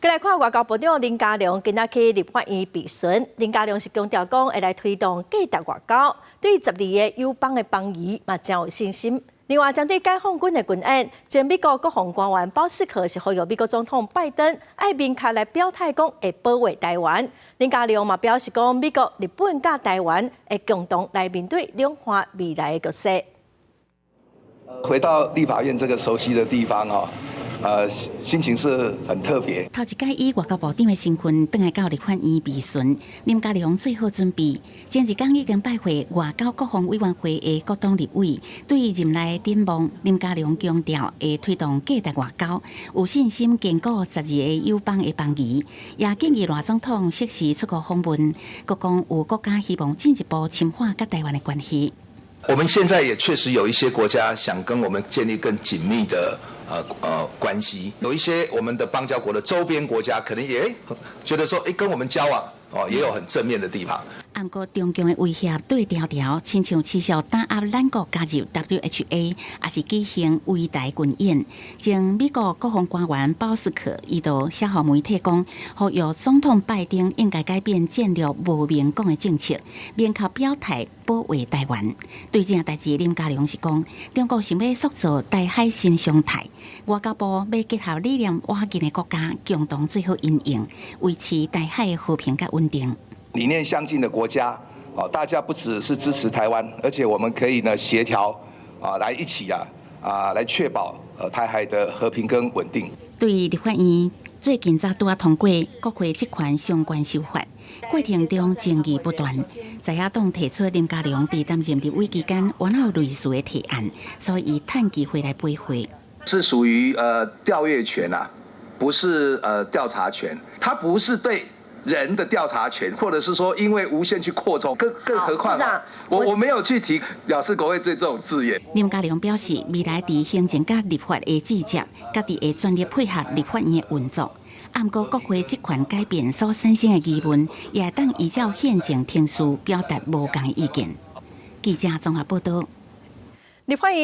過來看外交部長林佳龍今仔去立法院備詢，林佳龍是強調講會來推動價值外交，對十二个友邦的邦誼嘛誠有信心。另外，針對解放軍的軍演，前美國國防官員鮑斯克是呼籲美國總統拜登愛明確來表態，講會保衛台灣。林佳龍嘛表示講，美國、日本佮台灣會共同來面對兩岸未來的局勢。回到立法院這個熟悉的地方哦。心情是很特別。頭一擺以外交部長的身份，轉來到立法院備詢，林佳龍做好準備。前一工已經拜會外交國防委員會的各黨立委，對任內展望，林佳龍強調會推動價值外交，有信心堅固十二个友邦的邦誼，也建議賴總統適時出國訪問，閣講有國家希望進一步深化佮台灣的關係。我們現在也確實有一些國家想跟我們建立更緊密的關係，有一些我們的邦交國的周邊國家可能也覺得說，跟我們交往哦，也有很正面的地方。毋過中共的威脅對牢牢，親像持續打壓咱國加入 WHA，抑是舉行圍台軍演。前美國國防官員鮑斯克伊就寫予媒體講，呼籲總統拜登應該改變戰略無明講的政策，明確表態保衛台灣。對這件代誌，林佳龍是講，中國想欲塑造台海新常態，外交部欲結合理念倚近的國家，共同做好因應，維持台海的和平佮穩定。理念相近的國家，大家不只是支持台灣，而且我們可以呢協調，來一起來確保台海的和平跟穩定。對立法院最近才拄仔通過國會職權相關修法，過程中爭議不斷。在野黨提出林佳龍佇擔任立委期間，原有類似的提案，所以趁機會來駁回。是屬於調閱權啊，不是調查權，它不是對人的調查權，或者是說因為無限去擴充，更何況我沒有去提表示國會對這種字眼。林佳龍表示，未來佇行政佮立法的職責，家己會全力配合立法院的運作。毋過國會職權改變所產生的疑問，也會當依照憲政程序表達無仝的意見。記者綜合報道。立法院。